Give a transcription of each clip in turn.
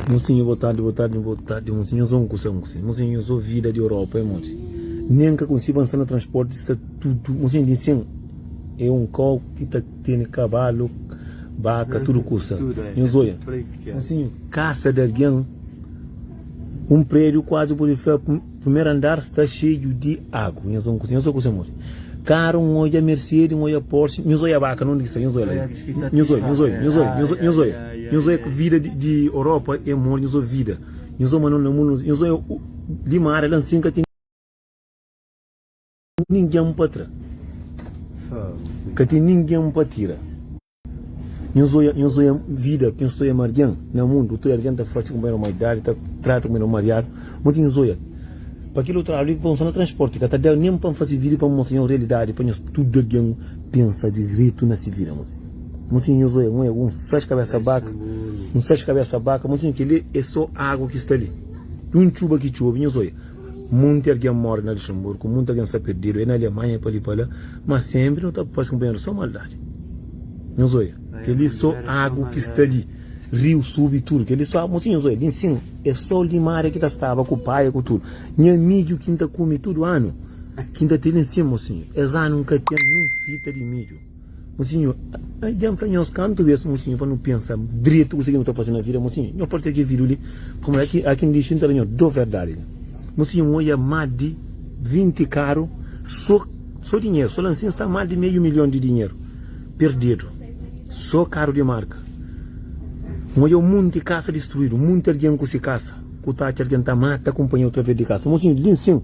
Mosinhu bo tardi bo tardi bo tardi mosinhu nhos un kusa un kusa mosinhu nhos o vida di Europa é modi nen ka kunsi pa nsta na transporti sta tudu mosinhu di nsin é un kau ki ta tene kabalu baka tudu kusa nhos oia mosinhu kasa di algen un prédiu kuazi pode fla Primeru andar sta xeiu di agu. Nhos un nhos kusa modi. Karu n odja Mercedes, n odja Porsche, nhos odja baka nunde ki sta, nhos odja la. Nhos odja, nhos odja, nhos odja, nhos odja, nhos odja. Nhos odja vida di, di Europa é modi, nhos odja vida. Nhos odja ma no na mundu, nhos odja di mar la nsin ka ten ningen pa tra. Ka ten ningen pa tira. Nhos oia, nhos oia vida ki nhos ta oia ma algen na mundu, ta oia algen ta fase kunpanheru maldadi, ta trata kunpanheru mariadu, monti nhos oia. Pa kel otu ladu li, pa N sta na transporti, ka ta da nen pa N fase vídiu pa N mostra nhos realidadi, pa nhos tudu algen pensa diretu na se vida, mosi. Mosi nhos oia, N oia un sais kabesa baka, un sais kabesa baka, mosi kel-li é so agu ki sta li, un txuba ki txobe, nhos oia. Munti algen móre na Luxemburgu, munti algen sta perdidu, é na Alemanha, pa li pa la, má sénpri nu ta faze kunpanheru sô maldadi. Nhos odja, kel-li sô agu ki sta li, riu subi tudu, kel-li sô agu. Mosinhu, nhos odja, li nsin é sô limaria ki ta staba ku paia ku tudu. Nha midju ki N ta kume tudu anu, ki N ta ten li nsin, mosinhu, es anu N ka ten nun fita di midju. Mosinhu, dja N fla nhos kantu bes, mosinhu, pa nu pensa dretu kuzê ki nu ta faze na vida, mosinhu, nho partilha kel vídiu li, pamodi aki, aki N dixi N ta da nho do verdadi li. Mosinhu, N odja más di 20 karu so, so dinheru, so la nsin sta más di meiu milhon di dinheru perdedu, so karu di marka. N odja un monti kasa distruídu, monti algen ku se kasa, ku ta atxa algen ta mata kunpanheru através di kasa. Mosinhu, li nsin.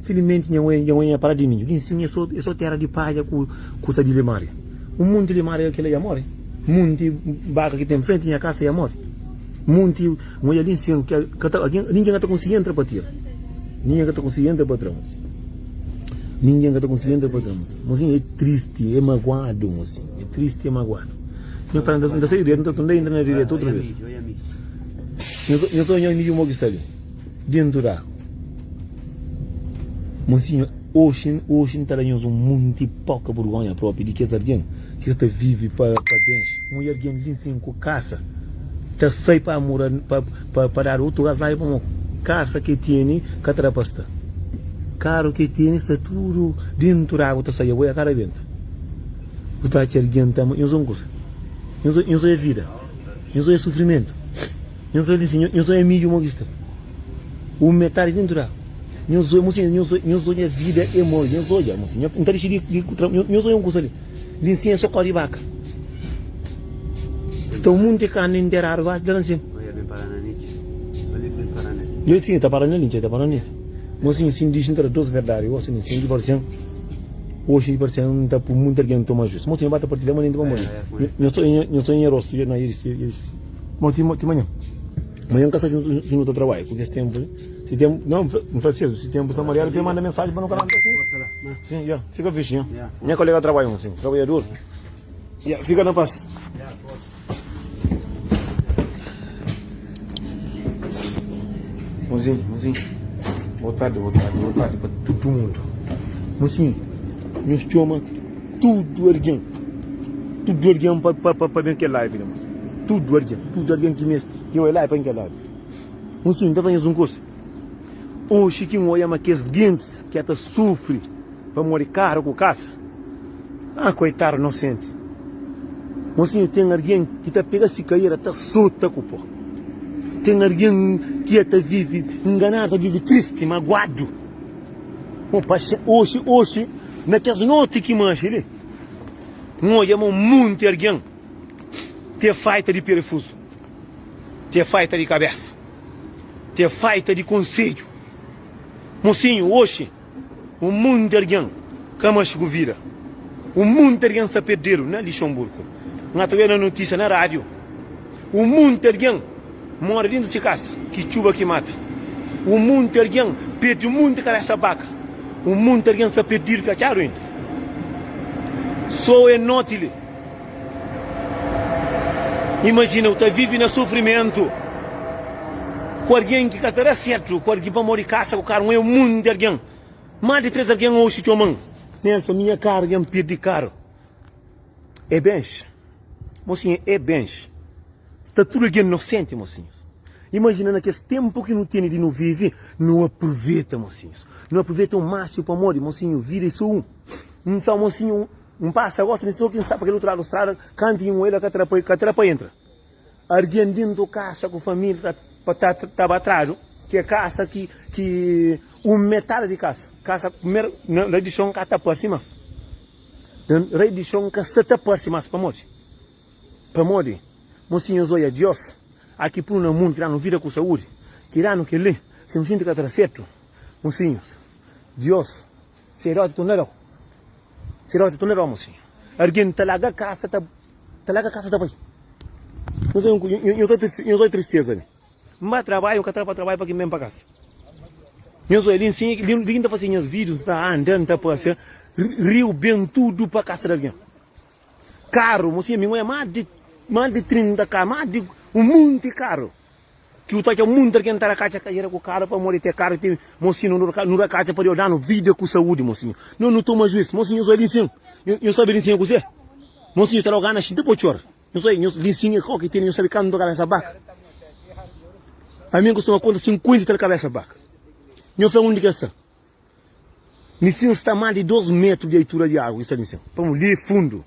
Filimenti nha nha nha para di minhu. Li nsin é so é so tera di padja ku kusa di limaria. Un munti limaria kila ya more. Munti baka ki ten frenti nha kasa ya more. Munti N odja li nsin ki ka ta algin ningen ka ta konsigi entra pa tira. Ningen ka ta konsigi entra pa tra mosi. Ningen ka ta konsigi entra pa tra mosi. Mosinhu é tristi, é maguadu mosinhu. É tristi, é maguadu. Nha para N ta sai diretu, N ta torna entra na diretu otra vez. Nha ta odja nha mo ki sta li. Dentu da Monsinhor, oxi, oxi N ta da nhos un monti poka burgonha propi di kes algen ki sa ta vive pa, pa bens. Un algen li nsin ku kasa ta sai pa mora, pa, pa, pa dadu otu gazadju pamo kasa ke tene ka ta da pa sta. Karu ke tene sta tudu dentu di agu ta sai, abo ya ka rabenta. Bu ta atxa algen ta ama. Nhos un kusa, nhos, nhos oia vida, nhos oia sufrimentu. Nhos oja si nhos oja midju mo ki sta un metadi dentu da nhos oja mosinha nhos oja nhos oja vida e mori nhos oja mosinha n ta dixi di di tra nhos oja un kusa li li nsinha so kau di baka sta un munti karni interadu baxu la nsin yo sin ta para na lincha ta para na lincha mosinha sin dixi n ta da dos verdadi gosi li nsin di parsen oxi di parsen n ta pui munti algen toma jus mosinha ba ta partilha manenti pa mori nhos nhos oja nha rostu na Mo ti ti manhan. Manhan ka sa si nu ta trabalha ku kes tempu li. Si tempu, não, N fla cedo, si tempu sta mariadu, pe manda mensagem pa nu ka sim. Sim, ya, fica fixe, ya. Nha colega trabalha um sim, trabalhador. Ya, fica na paz. Mozinho, mozinho. Boa tarde, boa tarde, boa tarde pa tudo mundo. Mozinho, nhos txoma tudo alguém. Tudo algen pa pa pa ben kel live li mos. Tudo algen, tudo algen ki meste ki oi live pa ben kel live. Mosinhu, N ta fla nhos un kusa. Oxi ki N oia ma kes gentis ki ta sufri pamodi karu ku kasa, ah koitadu nosenti. Mosinhu, ten algen ki ta pega si kaira ta sota ku po. Ten algen ki ta vive nganadu, ta vive tristi, maguadu. Oxi, oxi, na kes noti ki manxe li. N odja ma un munti algen te faita di perefuzu, te faita di kabesa, te faita di konsedju. Mosinhu, oxi un munti algen ka maxi ku vida. Un munti algen sta perdedu na Lixonburgu. N ata oja na notisia na radiu, un munti algen mori dintu si kasa, ki txuba ki mata. Un munti algen perde un munti kabesa baka. Un munti algen sta perdidu ka atxadu inda. So e noti li. Imajina u ta vivi na sufrimentu ku algen ki ka ta da sertu, ku algen pamodi kasa ku karu. Un munti algen, más di 3 algen oxi txoman, Nelson, minha karu dja N pirdi karu. É bens. Mosinha, é bens. Sta tudu algen nosenti, mosinhus. Imajina na kes tenpu ki nu tene di nu vive, nu apruveta, mosinhus. Nu apruveta o másimu pamodi, mosinhu, vida é so un. N fla, mosinhu, N pasa gosi, mi so ki N sta pa kel otu ladu strada, kantu ki N oia la ka ta da pa, ka ta da pa entra. Argen dentu kasa ku familia ta ta ta ba tradu, ki é kasa ki ki un metadi di kasa, kasa primeru na rei di xon ka ta parsi mas. Na rei di xon ka sta ta parsi mas pamodi? Pamodi mosinhus oia Dios aki punu na mundu ki danu vida ku saudi, ki danu keli, si nu sinti ka ta da sertu, mosinhus Dios Serote tu na dau. Serote tu na dau mosinhu. Argen ta larga kasa ta ta larga kasa ta bai. Nho ta nho ta tristeza mi. N ba trabadju, n ka tra pa trabadju pa ki n ben pa kasa. Nho oi li nsin li li ki n ta fasi nhas videos, n ta anda, n ta pasia, riu ben tudu pa kasa di algen. Karu, mosinhu mi n oia mas di mas di 30 karu, mas di un monti karu. Ki u ta atxa munti algen ta rakatxa kadera ku karu pamodi te karu te mosinhu nu rakatxa pa Deus danu vida ku saúdi mosinhu no nu toma juiz mosinhu nhos oi linsin nhos sabi linsin é kuzê mosinhu ta dau gana xinti po txora nhos oi nhos linsin é koki tene nhos sabi kantu kabesa baka ami n kustuma konta 50 i tal kabesa baka nhos fla undi ke sta linsin sta mas di 2 metru di altura di agu ki sta linsin pamodi li é fundu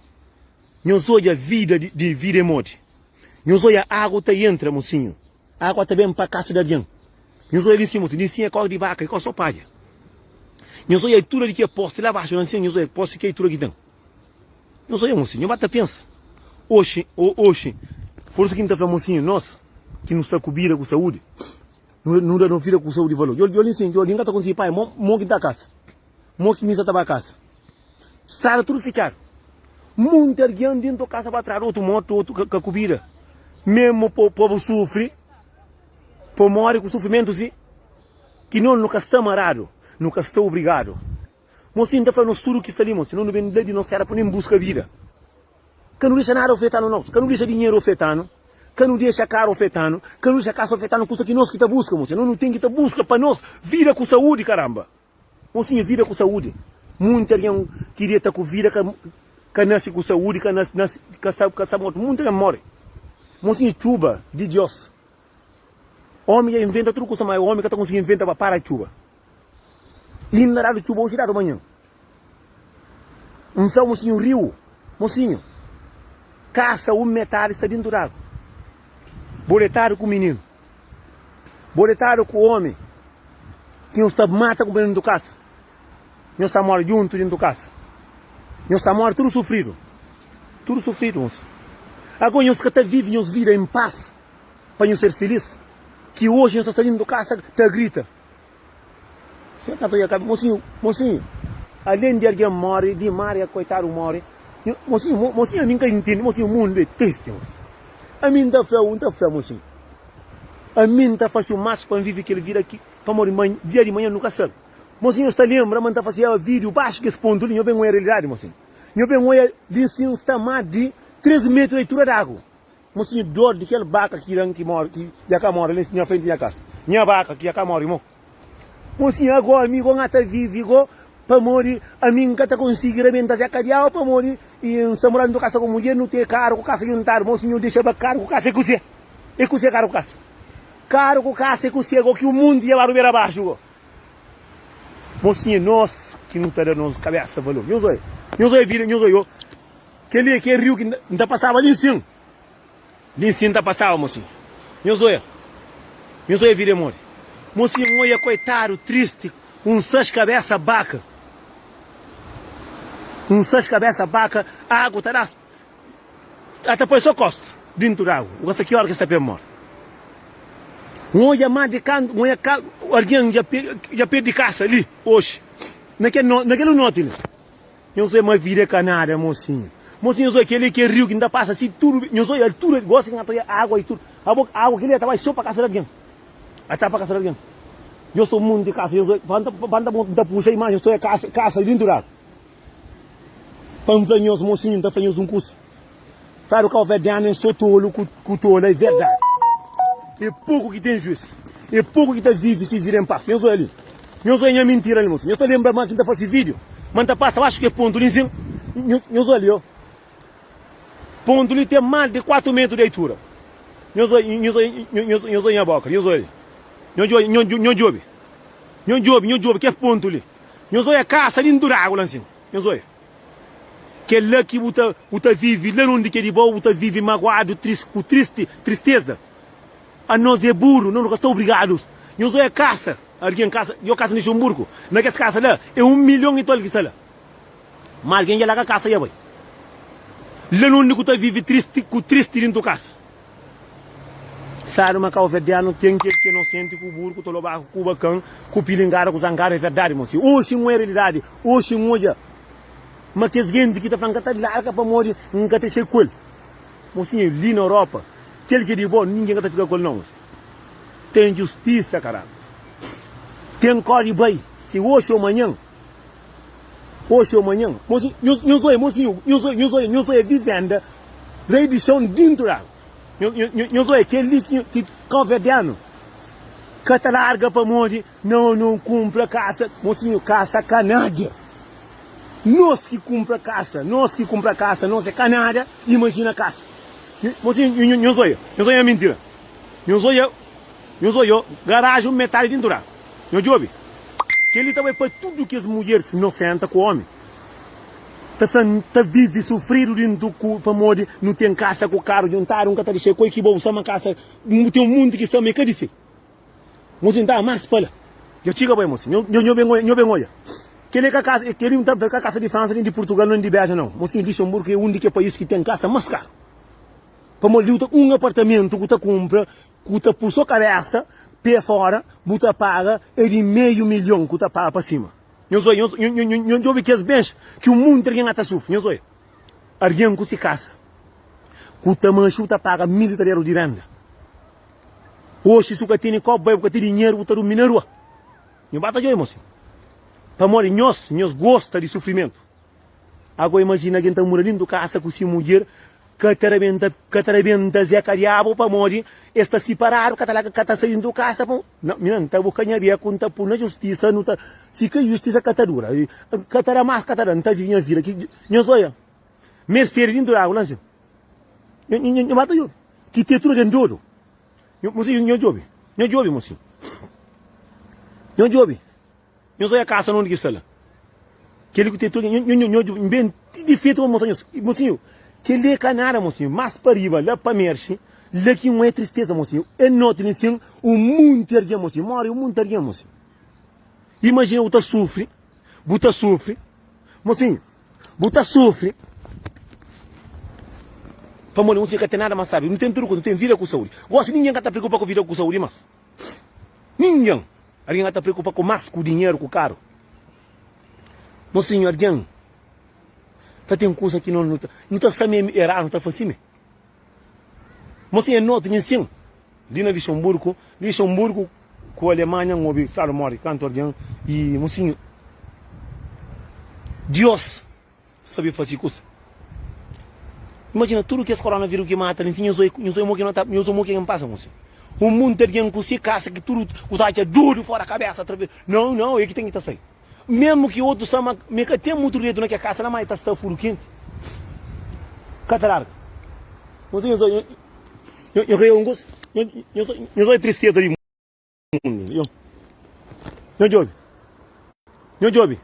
nhos odja vida di vida é modi. Nhos oia agu ta entra, mosinhu. Agua ta ben pa kasa di algen. Nhos oia li sin, mosinhu. Li sin é kóki di baka, é kóki so padja. Nhos oia altura di ki é posti la baxu, la sin, nhos oia posti ki altura ki ten. Nhos oia, mosinhu. Nhos ba ta pensa. Oxi, oxi, por isu ki N ta fla, mosinhu, nos ki nu sta ku bida, ku saúdi, nu da nos vida ku saúdi valor. Djo li sin, djo li N ka ta konsigi paja mo ki N ta kasa. Mo ki mi sa ta ba kasa. Strada tudu fitxadu. Munti algen dentu kasa ba tradu, otu mortu, otu ka ku bida. Memu pa bu sufri, pa bu mori ku sufrimentu si, ki nos nu ka sta maradu, nu ka sta obrigadu. Mosi, N ta fla nos tudu ki sta li, mosi, nos nu ben la di nos tera pa nu buska vida. Ka nu dexa nada ofeta-nu nos, ka nu dexa dinheru ofeta-nu, ka nu dexa karu ofeta-nu, ka nu dexa kasa ofeta-nu, kusa ki nos ki ta buska, mosi. Nos nu ten ki ta buska pa nos vida ku saúdi, karamba. Mosinha vida ku saúdi. Munti algen ki deta ku vida ka ka nasi ku saúdi, ka nasi nasi ka sta ka sta mortu. Munti algen more. Mosinha txuba di Dios. Omi dja inventa tudu kusa, ma omi ka ta konsigi inventa pa para txuba. Inda dadu txuba oji dadu manhan. N fla mosinhu riu, mosinhu, kasa un metadi sta dintu d'agu. Bo detadu ku mininu. Bo detadu ku omi ki nhos ta mata kunpanheru dentu kasa, nhos ta mori djuntu dentu kasa, nhos ta mori tudu sufridu, tudu sufridu mosi. Ago nhos ka ta vivi nhos vida en pas pa nhos ser filis, ki oji nhos ta sta dentu kasa ta grita. Senhor ka ta oja kabe. Mosinhu, mosinhu, alén di algen móre, di Maria koitadu móre, mosinhu, mosinhu ami N ka intende, mosinhu mundu é tristi, mosinhu. Ami N ta fla-u, N ta fla, mosinhu, ami N ta fase u másimu pa N vive kel vida ki, pamodi ma dia di manhan nu ka sabe. Mosinhu, nhos ta lenbra ma N ta faseba vídiu baxu kes pontu li, nho ben oja realidadi, mosinhu. Nho ben oja li nsin sta más di 3 metru di altura di agu. Mosinhu dor di kel baka ki dan ki mori ki dja ka mori li nha frenti nha kasa nha baka ki dja ka mori mo Mosinhu ago ami go nha ta vivi go pamodi ami nka ta konsigi rebenta ze kadiau pamodi N sta mora dentu kasa ku mudjer nu ten karu ku kasa juntadu Mosinhu dexa ba karu ku kasa e kuse e kuse karu ku kasa karu ku kasa e kuse go ki mundu dja ba rubera baxu go Mosinhu nos ki nu ta da nos kabesa valor nhos oia nhos oia vida nhos oia yo. Kel-li é kel riu ki N ta pasaba li nsin. Li nsin N ta pasaba, mosinhu. Nhos oia. Nhos oia vida é modi. Mosinhu, N oia koitadu, tristi, un sais kabésa baka. Un sais kabésa baka, agu ta da-s, ta ta poi so kosta dintu di agu. N ka sa ki óra ki es ta pê móre. N oia má di kantu, N oia ka, algen dja dja perde kasa li, oxi, na kel no, na kel noti li. Nhos oi ma vida é ka nada mosinhu. Mosinhu nhos oi keli ke riu ki nta pasa si tudu nhos oi altura gosi ki nta oia agua i tudu abo agua keli ta bai so pa kasa di algen a ta pa kasa di algen nhos sta un monti kasa nhos oi pa nta nta puxa imajen nhos ta oia kasa kasa dintu di agua pa nfla nhos mosinhu nta fla nhos un kusa fladu kauverdianu é so tolu ku tola é verdadi é poku ki ten juiz é poku ki ta vivi si vida en pas nhos oi ali nhos oi nha mintira li mosinhu nhos ta lembra ma ki nta fasi video ma nta pasa baxu ke pontu li nsin nhos oi ali o pontu li ten mas di 4 metru di altura. Nhos oi, nhos oi, nhos, nhos oi nha boka, nhos oi. Nhos djobe, nhos, nhos djobe. Nhos djobe, nhos djobe kes pontu li. Nhos oi kasa dintu di agu la nsin. Nhos oi. Kel la ki bu ta, bu ta vivi la undi ki é di bo, bu ta vivi maguadu, tris, ku tristi, tristeza. Anos é buru, nos nu ka sta obrigadus. Nhos oi kasa, algen kasa, yo kasa na Luxemburgo. Na kes kasa la, é un milhon i tal ki sta la. Ma algen dja larga kasa dja bai. La undi ku ta vivi tristi ku tristi dintu kasa. Fladu ma kauverdianu ten kel ki é nosenti ku buru ku tolobaku ku bakan ku pilingada ku zangada é verdadi mosi. Oxi N oia realidadi, oxi N odja ma kes genti ki ta fla N ka ta larga pamodi N ka ta xei ku el. Mosinhu li na Europa kel ki é di bo ningen ka ta fika ku el nau mosi. Ten justisa karamba. Ten kori bai si oxi o manhan. Oxi ô manhan. Mosinhu, nhos, nhos oia, mosinhu, nhos oia, nhos oia, nhos oia vivenda, rei di xon dintu d'agu. Nhos, nhos, nhos oia kel-li ki, ki kauverdianu ka ta larga pamodi nau nu kunpra kasa. Mosinhu, kasa ka nada. Nos ki kunpra kasa, nos ki kunpra kasa, nos é ka nada, imajina kasa. Mosinhu, nhos, nhos oia, nhos oia mintira. Nhos oia. Nhos odja garaji un metadi dintu la. Nhos djobe. Kel-li ta bai pa tudu kes mudjeris nosenta ku omi ta fla N ta vive sufridu dintu ku pamodi nu ten kasa ku karu djuntadu N ka ta dexa koi ki bo bu sta ma kasa ten un munti ki sta ma i ka di se. Mosi N ta mas pa la. Dja txiga bai mosi. Nho nho ben nho ben odja. Kel-li ka kasa kel-li N ta fla ka kasa di Fransa nen di Purtugal nen di Belja nau. Mosi Luxemburgu é un di ke país ki ten kasa mas karu. Pamodi li bu ta un apartamentu ku ta kunpra Ku ta pu so kabesa pe fora bu ta paga é di meiu milhon ku ta paga pa sima. Nhos oi, nhos, nhos djobe kes bens ki un munti algen ata sufri. Nhos oi, algen ku si kasa ku ta manxi bu ta paga mil taderu di renda. Oxi su ka tene kau bai bu ka tene dinheru bu ta durmi na rua. Nhos ba ta djobe mosi. Pamodi nhos, nhos gosta di sufrimentu. Ago imajina algen ta mura dintu kasa ku si mudjer Ka ta rabenta, ka ta rabenta Zé ka diabu pamodi es ta siparadu, ka ta larga, ka ta sai dintu kasa pa na, mina N ta buska nha beku, N ta pul na justisa, nu ta, si ka justisa ka ta dura, ka ta da mas, ka ta da, N ta vivi nha vida ki nhos oia Mercedes dintu di agu la nsin, nho, nho, nho ba ta djobe, ki te tudu algen dodu, nho, mosinhu nho djobe, nho djobe mosinhu, nho djobe. Nhos oia kasa na undi ki sta la. Kel-li ku ten tudu, nho, nho, N ben ti di fetu pa mostra nhos. Mosinhu, kel-li é ka nada, mosinhu. Más pa riba, la pa Merxi, la ki N oia tristeza, mosinhu. É noti li nsin, un munti algen, mosinhu, móre un munti algen, mosinhu. Imajina bu ta sufri, bu ta sufri, mosinhu, bu ta sufri pamodi mosinhu ka ten nada más sabi. Nu ten tudu kuza, nu ten vida ku saúdi. Gosi ningen ka ta preokupa ku vida ku saúdi más. Ningen! Algen ka ta preokupa ku mas ku dinheru, ku karu. Mosinhu, algen ta ten kusa ki no ta, no ta sa me eradu, no ta fasi me. Mosinhu, é noti nin sin. Li na Lixemburgu, Lixemburgu ku Alemanha, N obi fladu modi kantu algen i mosinhu, Dios sabe fasi kusa. Imajina tudu kes koronavírus ki mata li, si nhos oi, nhos oi mo ki no ta, nhos oi mo ki N pasa mosinhu. Un monti algen ku si kasa ki tudu ku ta atxa dudu fora kabesa atraves. Nau, nau, e ki ten ki ta sai. Mesmu ki otu sa ma mi ka ten mutu direitu na ke kasa la, ma e ta sta furu kenti. Ka ta larga. Nhos, nhos, nhos, nhos ka un kusa? Nhos, nhos, nhos oi tristeza di mundu. Nhos, nhos djobe. Nhos djobe.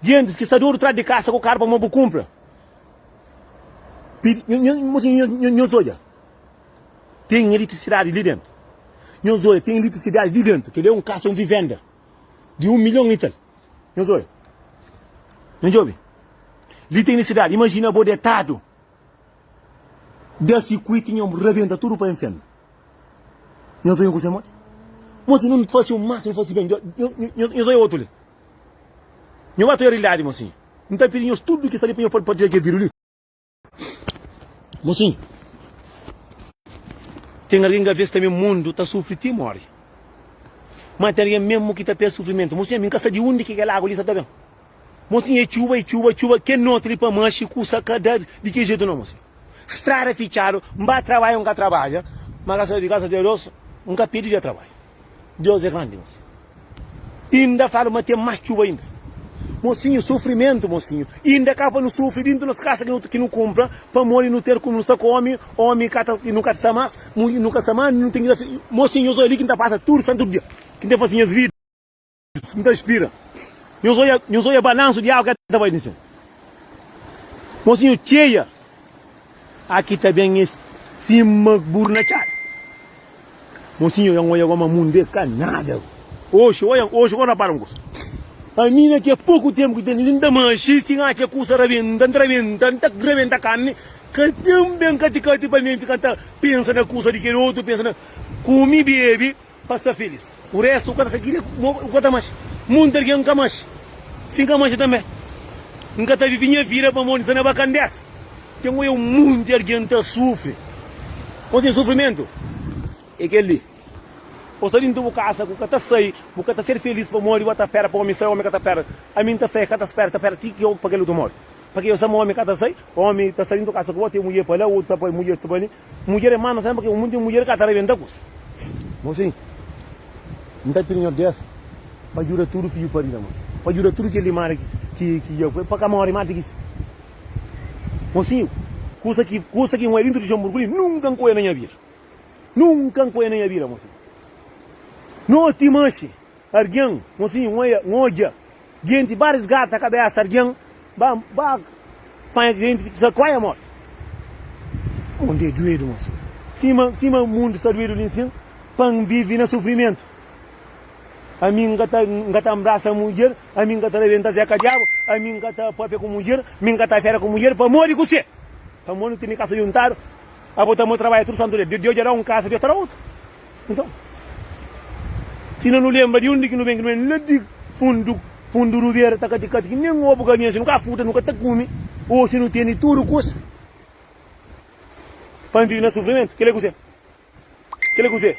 Gentis ki sta dodu tras di kasa ku karu pamodi bu kunpra. Pidi, nhos, nhos, nhos odja. Ten eletrisidadi li dentu. Nhos odja, ten eletrisidadi li dentu. Kel-li é un kasa, un vivenda di un milhon i tal. Nhos odja. Nhos djobe. Li ten eletrisidadi. Imajina bo detadu, da sirkuitu i nhos rabenta tudu pa infernu. Nhos ta oja kuzê modi? Mosi, nu fase un másimu, nu fase ben. Nhos odja otu li. Nhos ba ta odja realidadi, mosinhu. N ta pidi nhos tudu ki sta li pa nhos partilha kel vídiu li. Mosinhu, ten algen ki aves ta ben mundu ta sufri ti móre. Má ten algen mésmu ki ta pé sufrimentu. Mosinhu, ami N ka sa di undi ki kel agu li sa ta ben. Mosinhu, é txuba, é txuba, txuba. Kel noti li pa manxe, kusa ka da di kel jetu nau, mosinhu. Strada fitxadu, N ba trabadja, N ka trabadja, má grasas a Deus, N ka perde dia trabadju. Deus é grandi, mosinhu. Inda fladu ma ten más txuba inda. Mosinhu, sufrimentu, mosinhu. Inda ka pa nu sufri dintu nos kasa ki nu ki nu kunpra, pamodi nu ter ku nu sta ku omi, omi ka ta nu ka ta sta mas, nu ka sta mas, nu ten ki ta Mosinhu, nhos oja li ki N ta pasa tudu santu dia, ki N ta fasi nhas vídius, N ta spira. Nhos oja, nhos oja balansu di agu ki ta bai li sin. Mosinhu, txeia aki ta ben es sima buru na txada. Mosinhu oja, N oja goma mundu é ka nada. Oxi, oja, oxi gora rapara un kusa. Ami na ke poku tempu ki ten li, N ta manxi, si N atxa kusa rabenta, N ta rabenta, N ta rabenta karni, ka ten ben kati-kati pa mi, N fika ta pensa na kusa di kel otu, pensa na kume, bebe. Pa sta filis. U restu u ka ta sa kile u ka ta manxi. Munti algen N ka manxi. Si N ka manxi tanbe N ka ta vivi nha vida pamodi N sta na bakandesa. Ten oia un munti algen ta sufri. Konse sufrimentu e kel li. Bu sta dintu bu kasa ku ka ta sai, bu ka ta ser filis pamodi bu ta pera pa omi sai, omi ka ta pera. Ami N ta fla e ka ta spera, ta pera ti ki pa kel otu mori. Pa ke yo sa ma omi ka ta sai, omi ta sta dintu kasa ku bo, ten mudjer pa la, otu ta pa mudjer sta pa li. Mudjer é manda sempre ke munti mudjer ka ta rebenta kusa. Mosinhu, N ta pidi Nhordes pa djuda tudu fidju parida, mosinhu, pa djuda tudu kel limaria ki ki dja kue, pa ka mori mati ki si. Mosinhu, kusa ki kusa ki N oia dintu di Luxemburgu li, nunka N ka oia na nha vida. Nunka N ka oia na nha vida, mosinhu. Noti manxi, argen, mosinhu, N oia, N odja Genti ba risgata kabesa argen ba ba panha genti ki sa kuaia morti. Mundu é duedu mosi. Sima sima mundu sta duedu li nsin pa N vivi na sufrimentu. Ami N ka ta N ka ta nbrasa mudjer, ami N ka ta rebenta zeka diabu, ami N ka ta papia ku mudjer, mi N ka ta fera ku mudjer pamodi kuse? Pamodi nu tene kasa juntadu, abo ta mo trabadja tudu santu dia. Deus dja da un kasa, Deus ta da otu. Nton, si no nu lenbra di undi ki nu ben, ki nu ben la di fundu, fundu rubera, ta kati-kati, ki nen obu ka binha, si nu ka futa, nu ka ta kume, oxi nu tene tudu kusa pa nu vive na sufrimentu. Kel-li é kuzê? Kel-li é kuzê?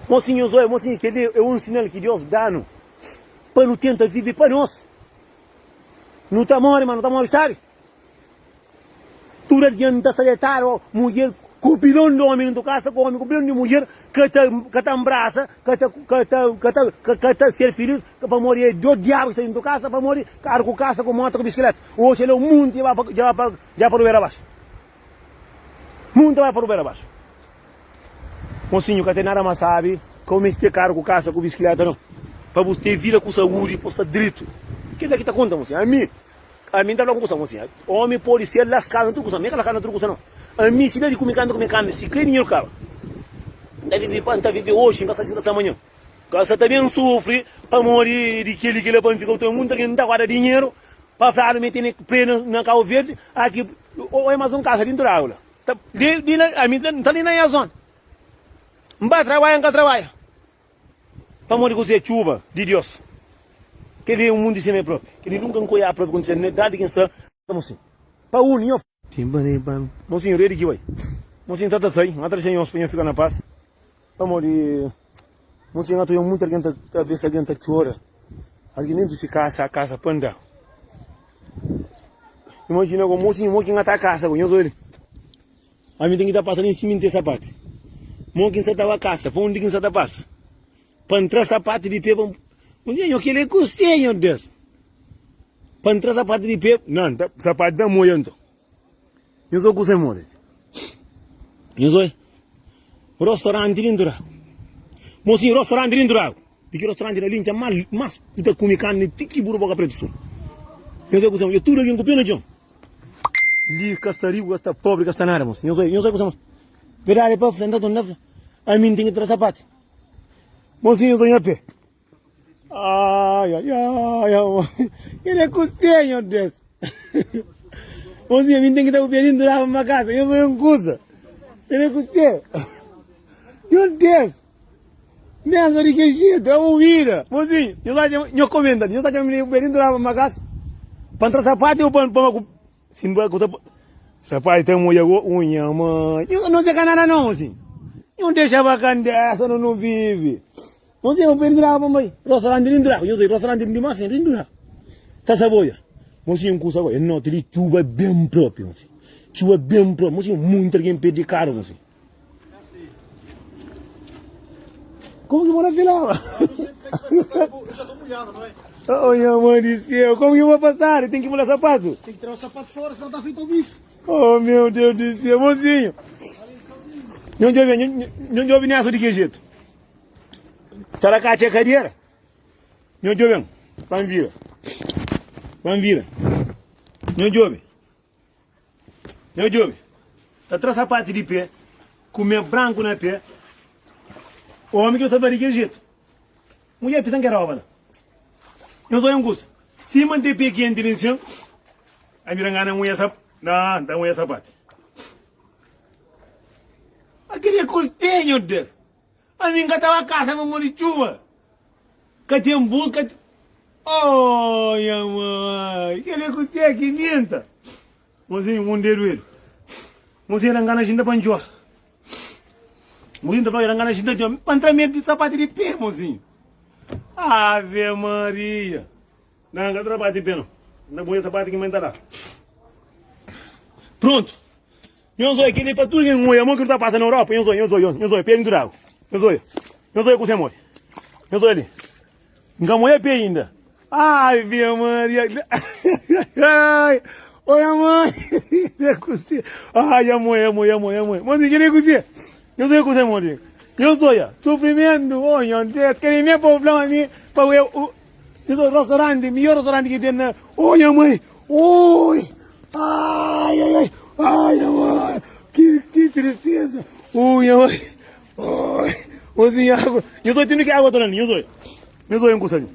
Mosinhu, nhos odja, mosinhu, kel-li é un sinal ki Deus da-nu pa nu tenta vive pa nos. Nu ta móre, ma nu ta móre sábi. Tudu algen ta sta detadu, mudjer ku bilhon di omi dentu kasa, ku omi ku bilhon di mudjer ka ta ka ta nbrasa, ka ta ka ta ka ta ka ta ser filis pamodi é do diabu ki sta dentu kasa, pamodi karu ku kasa ku moto ku bisikleta. Oxi el é un munti dja ba dja ba dja pa rubera baxu. Munti bai pa rubera baxu. Mosinhu ka ten nada mas sabi ka bu meste ter karu ku kasa ku bisikleta no. Pa bu ter vida ku saúdi pa bu sta dritu. Kila ki ta konta mosinhu. Ami Ami N ta fla un kusa ku si, omi podi ser laskadu na tudu kusa, mi ka laskadu na tudu kusa no. Ami si da di kume karni, N ta kume karni, si kre dinheru kaba. N ta vive pa, N ta vive oxi, N ka sa si N ta sta amanhan. Ka sa ta ben sufri pamodi di keli kila pa N fika ku tudu. Munti algen N ta guarda dinheru pa fladu mi tene pre na Kau Verdi, aki oi mas un kasa dintu di agu la. Ta di di la ami N ta li na nha zona. N ba trabadja N ka trabadja. Pamodi kuzê? Txuba di Dios. Kel-li é un mundu sima el propi. Kel-li nunka N ka oiá propi kontise na idadi ki N sta. Mosinhu, pa undi nho. Mosinhu, rei di ki bai. Mosinhu ta ta sai, N ta dexa nhos pa nho fika na pas. Pamodi, mosinhu, N ta oiá munti algen ta vê si algen ta txora. Algen dentu si kasa, kasa pa nda. Imajina go, mosinhu, mo ki N ta kasa go, nhos oiá li. Ami ten ki ta pasa li nsima nte sapati. Mo ki nsa ta ba kasa, pa undi ki nsa ta pasa? Pa ntra sapati di pe pa N fla, nho keli é kuse, nho Deus? Pa ntra sapati di pe, nan, sapati ta moia nton. Nho so kusa more. Nho so rostoranti dintu d'agu. Mosinhu, rostoranti dintu d'agu. Di ki rostoranti na lintxa mas ku ta kume karni ti ki buru boka pretu suma. Nho so kusa, tudu algen ku pe na txon. Li ka sta riku, ka sta pobri, ka sta nada mos. Nhos oi, nhos oi kusa mos. Verdadi é pa fla, nta torna fla. Ami n ten ki tra sapati. Mosinhu nhos oi nha pé. Ai, ai, ai, ai. Ele é kuse, nhos Deus. Mosinhu, ami n ten ki ta ku pé dintu laba ma kasa. Nhos oi un kusa. Ele é kuse. Nhos Deus. Mesa di ki jetu, é un vida. Mosinhu, nhos atxa, nhos komenta li, nhos atxa mi pé dintu laba ma kasa. Pa n tra sapati ou pa pa ku si n ba ku sapati ta moja go unha mãe. Nho não se canada não, mocinho. Nho deixa bacandessa, não não vive. Mocinho, eu perdi lá, mamãe. Restaurante lindo lá, nho sei, restaurante lindo mas lindo lá. Tá saboia. Mocinho, ku saboia. Não, tiri chuva bem próprio, mocinho. Chuva bem próprio, mocinho, muito alguém perde caro, mocinho. Como que mora filaba? Eu já tô. Oh, nha mãe do céu, como que eu vou passar? Tem que pular sapato? Tem que tirar o sapato fora, senão tá feito o bife. Oh, meu Deus do céu, mozinho. Não ouve, não ouve nessa de que jeito? Taracate é cadeira? Não ouve, vamos vira. Vamos vira. Não ouve. Nhô djobe, ta tra sapatu di pé, kume branku na pé, omi ki ta fla di kel jetu. Mudjer pisa n ke roba la. Nhô só un kusa, si mante pé kenti li nsin, ami ta ngana muia sap, na, n ta muia sapatu. Akeli é kustê, nhô Deus. Ami n ka ta ba kasa pamodi txuba ka ten bus ka ten Oh nha mãe kel é kuzé ki minta Mozinho mundu é duedu Mozinho era ngana xinta pa ndjora Mozinho ta fla era ngana xinta djora Pa ntra medu di sapatu di pé mozinho Ave Maria Não, n ka tra sapatu di pé não N ta poi sapatu ki mãe ta da Pronto Nhos oia kel-li pa tudu ken oia mo ki nu ta pasa na Europa. Nhos oia, nhos oia, nhos oia pé dintu di agu. Nhos oia, nhos oia kuse modi. Nhos oia li. N ka moia pé inda. Ave Maria. Ai, oia mãe. É kuse. Ai, ya moia, ya moia, ya moia, ya moia. Mozinho, kel-li é kuse. Nhos oia kuse modi. Nhos oia, sufrimentu. Oh, nhos Deus, kel-li mesmo pa bu fla ma mi, pa eu, Nhos oia restaurante, midjor restaurante ki ten na. Oh, nha mãe. Oi! Ai, ai, ai, ai, nha mãe, que, que tristeza. Ui, nha mãe, oi, mozinho, água. Nhos oi, tendo que água torando, nhos oi. Nhos oi, um custa ali.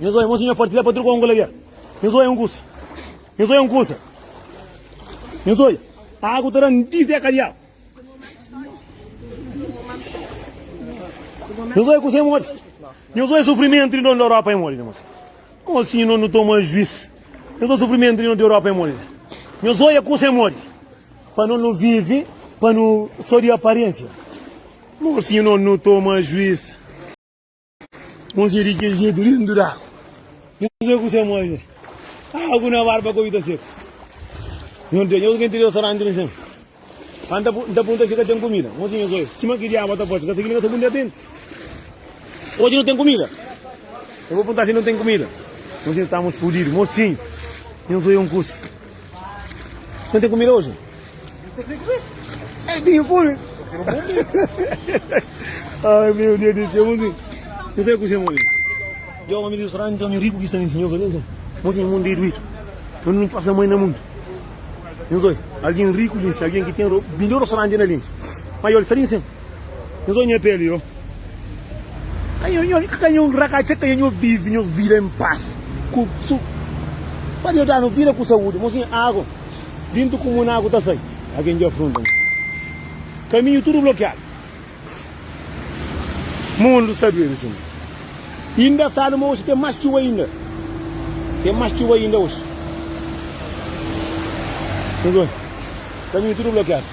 Nhos oi, mozinho, partilha para truco angola ali. Nhos oi, um custa. Nhos oi, um custa. Nhos oi, água torando, diz é cadeado. Nhos oi, ku sem mori. Nhos oi, sofrimento de dono da Europa em mori, mozinho. Mocinho no nu toma juiz. Nhos oi sofrimento di Europa é modi. Nhos oia kusa é modi. Pa no nu vive pa nu so di aparência. Mocinho no nu toma juiz. Mocinho di kel jeito lindo da. Nhos oia kusa é modi. Agu na barba kobi ta seku. Nhos tem nhos gen ti restaurante li sem. N ta pergunta si ka ten kumida. Mosinhu nhos oi, sima ki diabu ta fasi, ka sa kila ka sa bunda atenti. Oji no ten kumida. Eu vou perguntar si no ten kumida. Mosinhu, estamos fudidos. Mosinhu, nhos oi un kusa. Não tem comida hoje? É, tem que comer. Ai, meu Deus do céu, mozinho. Não sei o que você morre. Eu, homem de restaurante, homem rico que está em senhor, mozinho, mundo é doido. Eu não passo a mãe no mundo. Nhos oi, algen riku li nsin, algen ki ten midjor restaurante na li nsin. Ma yoli sta li nsin. Nhos oi nha peli yo. Ka nho nho ka nho rakatxa ka nho vivi nho vida em paz. Ku su pa Deus danu vida ku saúde. Mosinha agu dintu kumuna agu ta sai. Algen dja afronta mosinha. Kaminhu tudu blokiadu. Mundu sta duedu sim. Inda fladu ma oxi ten mas txuba inda. Ten mas txuba inda oxi. Nhos oi. Kaminhu tudu blokiadu.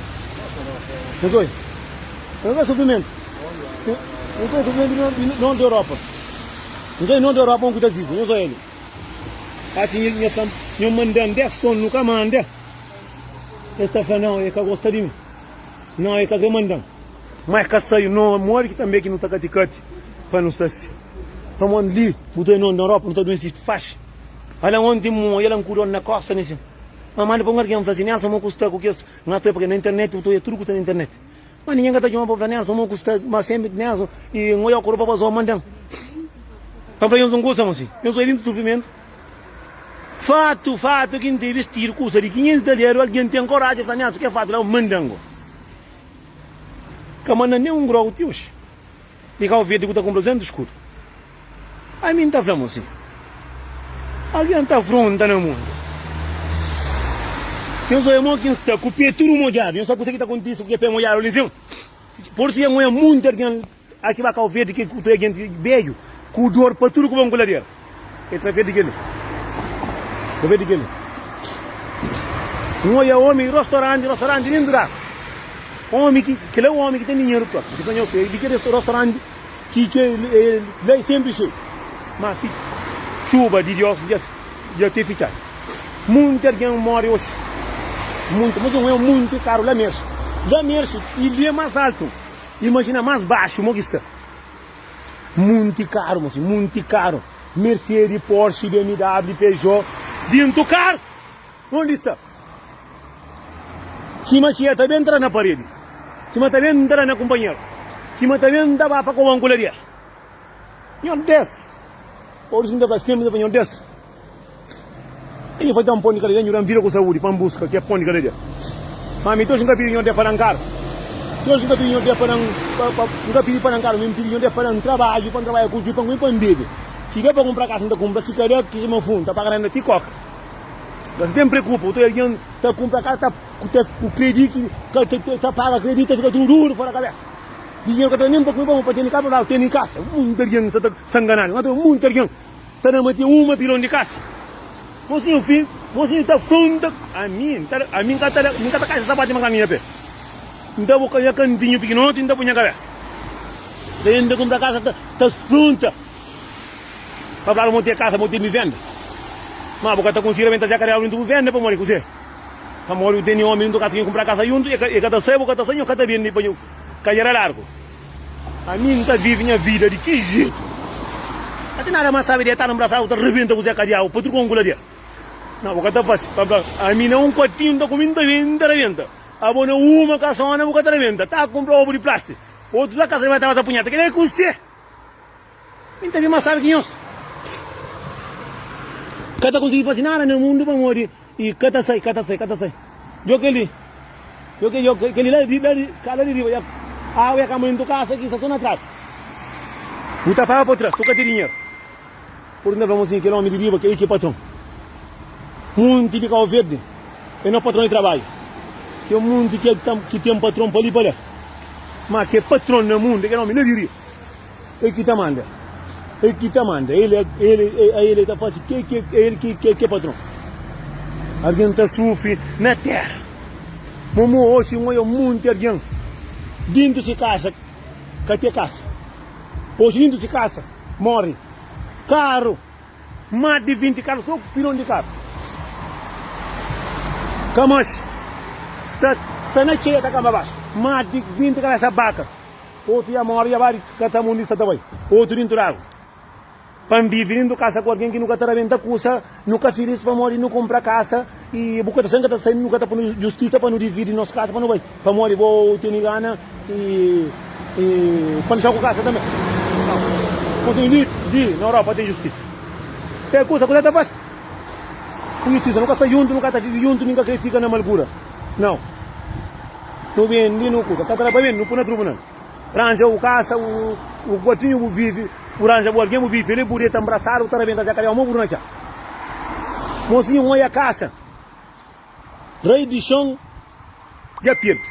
Nhos oi. Nhos oi sufrimentu. Nhos oi sufrimentu di norti di Europa. Nhos oi norti di Europa un ku ta vive. Nhos oi ali. Ati nha ta nha mandan 10 ton nu ka manda. Es ta fla nau e ka gosta di mi. Nau e ka kre mandan. Ma e ka sai no modi ki tanbe ki nu ta kati kati pa nu sta si. Pamodi li bu ta no na Europa nu ta duensi faxi. Ala onti N oia la N ku dor na kosta ni si. Ma manda pa un argen fla si Nelson mo ku sta ku kes N atoia pake na internet bu ta oia tudu ku sta na internet. Ma ningen ka ta txoma pa fla Nelson mo ku sta ma senpri Nelson i N oiau ku ropa pa zoa mandan. Pa N fla nhos un kusa mo si. Nhos oia dintu sufrimentu. Fatu fatu ki N ten bistidu kusa di 500 daleru algen ten koraji fla Nelson ke fatu la mandan go. Ka manda nen un grogu ti oxi. Di Kau Verdi ku ta kunpra 200 skudu. Ami N ta fla mo si. Algen ta afronta na mundu. Nhos oia mo ki N sta ku pe tudu modjadu. Nhos sabe kuse ki ta kontise ku ke pe modjadu li nsin? Pur si N oia munti algen aki ba Kau Verdi ki ku ta genti bedju ku dor pa tudu ku bon ku ladera. E tra verde kel-li. Tra verde kel-li. N oja omi rostoranti, rostoranti dentu di agu. Omi ki, kel-la é omi ki ten dinheru propi. Ki fla nhos, di kel rostoranti ki ke la é senpri xeiu. Ma fi, txuba di Dios dja, dja te fitxadu. Munti algen mori oxi. Munti, mas un é munti karu la merxi. La merxi, i li é mas altu. Imajina mas baxu mo ki sta. Munti karu, mosi, munti karu. Mercedes, Porsche, BMW, Peugeot dintu karu. Undi sta? Sima txia ta ben tra na paredi, sima ta ben tra na kunpanheru, sima ta ben ta ba pa koban ku ladeira. Nhordés! Pur isu ki N ta fla senpri, N ta fla, Nhordés, N fla da-m pon di kada dia, nhu da-m vida ku saúdi pa N buska ke pon di kada dia. Ma mi toxi N ka pidi Nhordés pa da-m karu, toxi N ka pidi Nhordés pa da-m, N ka pidi pa da-m karu, mi N pidi Nhordés pa da-m trabadju, pa N trabadja ku dju, pa N kume, pa N bebe. Si da pa kunpra kasa, N ta kunpra, si ka da, ki ma fu, N ta paga renda ti koka. Ka si ten preokupa, otu algen ta kunpra kasa, ta ku krediti, ta paga krediti, ta fika tudu duru fora kabesa. Dinheru ka ta da nen pa kume, pa tene kasa, pa tene kasa. Munti algen sta ta sta nganadu. Nta munti algen ta da ma ten uma pilon di kasa. Mosinhu fi, mosinhu ta fronta ami, nta ami nka ta da, mi nka ta kaxa sapatu ma ka mi na pe. Nta bo nha kantinhu pikinoti nta pui nha kabesa. Ta entra kunpra kasa ta ta fronta. Pa fladu mo ten kasa mo ten vivenda. Ma bo ka ta konsigi rabenta Zé Kariau dintu bu venda pamodi kuzê? Pamodi bu tene omi dintu kasa ki kumpra kasa juntu e ka ta sai bo ka ta sai nho ka ta bende pa nho ka jera largu. Ami N ta vive nha vida di ki jetu? Ka ten nada mas sabi di eta na brasadu bu ta rebenta ku Zé Kadiau pa truka un kuladia. Nau bu ka ta fasi. Pa fla ami na un kuartinhu N ta kume N ta bebe N ta rebenta. Abo na uma kasona bu ka ta rebenta. Ta kumpra obu di plasti otu la kasa di bai ta ba ta punheta. Kila e kuzê? Mi ta ben más sábi ki nhos. Ka ta konsigi fase nada na mundu pamodi i ka ta sai, ka ta sai, ka ta sai. Djo kel-li, djo kel, djo kel-li la di, la di, ka la di riba, ya agu ya kamba dentu kasa ki sta so na tradu. Bu ta paga pa tra, so ka ten dinheru. Pur isu N ta fla mosinhu, kel omi di riba, kel-li ki é patron. Munti di Kau Verdi é no patron di trabadju. Ten munti ki ki ten patron pa li pa la. Ma ke patron na mundu é kel omi la di riba. El ki ta manda, el ki ta manda, el el el ta fasi ke ke el ki ke ke patron. Algen ta sufri na tera. Momo oxi N oja munti algen dintu si kasa ka te kasa. Oxi dintu si kasa mori karu, mas di 20 karu so ku pilon di karu. Kamaxi sta sta na txeia ta kamba baxu, mas di 20 kabesa baka. Otu ya mori ya bai ka ta mundi sa ta bai otu dintu d'agu pa N vivi dintu kasa ku algen ki nu ka ta rabenta kusa nu ka filis pamodi nu kunpra kasa i bu ka ta sai N ka ta sai nu ka ta punu justisa pa nu dividi nos kasa pa nu bai pamodi bo tene gana i i pa nu xa ku kasa tanbe nau konsinhu li li na Europa ten justisa te kusa kusa ta fasi ku justisa nu ka sta juntu nu ka ta vivi juntu nin ka kre fika na malgura nau. Nu bendi nu kusa ka ta da pa bendi nu pui na trubunal ranja bu kasa bu kuartinhu bu vivi bu ranja bu algen bu vivi li bu deta nbrasadu bu ta rabenta se kadiau mo bu na txa mosinhu n oia kasa rei di xon dja pirdi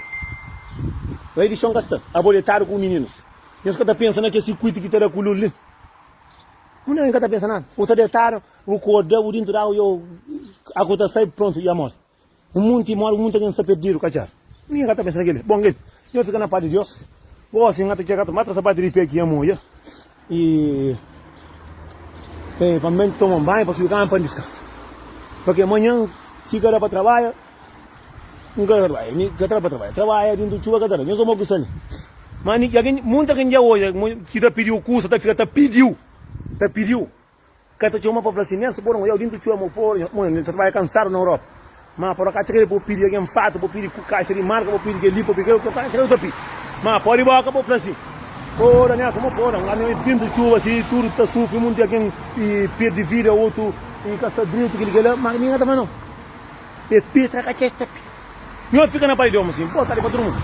rei di xon ka sta abo detadu ku mininus nhos ka ta pensa na kes sirkuitu ki ta da ku lus li un ka ta pensa nada bu sta detadu bu korda bu dintu di agu yo agu ta sai prontu ya mori. Un munti mori, un munti algen sta perdidu, ka txar. Ningen ka ta pensa na kel-li. Bon, gentis, nhos fika na pas di Deus. Gosi, N ka ta txega ta matra sapatu di pé ki N moja i pa N ben toma un banhu, pa subi kama pa N diskansa. Pabia manhan, si ka da pa trabadja, N ka ta trabadja. Mi ka ta da pa trabadja. Trabadja dintu txuba ka ta da. Nhos omo ki sta li. Ma algen, munti algen dja oja ki ta pidiu kusa, ta fika ta pidiu, ta pidiu. Ka ta txoma pa fla si, Nelson, pora un dintu txoma, pora un ta trabadja kansadu na Europa. Ma pora ka txeka pa pidi algen fatu, pa pidi ku kaixa di marka, pa pidi kel-li, pa pidi kel-otu, ka txeka ta pidi. Ma pora di boka pa fla si, Pora Nelson, ma pora un ami dintu txuba si, tudu ta sufri, munti algen pirdi vida, otu ka sta dritu, kel-li, kel-la, ma ningen ka ta fla nau. E pidi, tra ka txeka ta pidi. Nho fika na padi di omi si, bo ta di pa tudu mundu.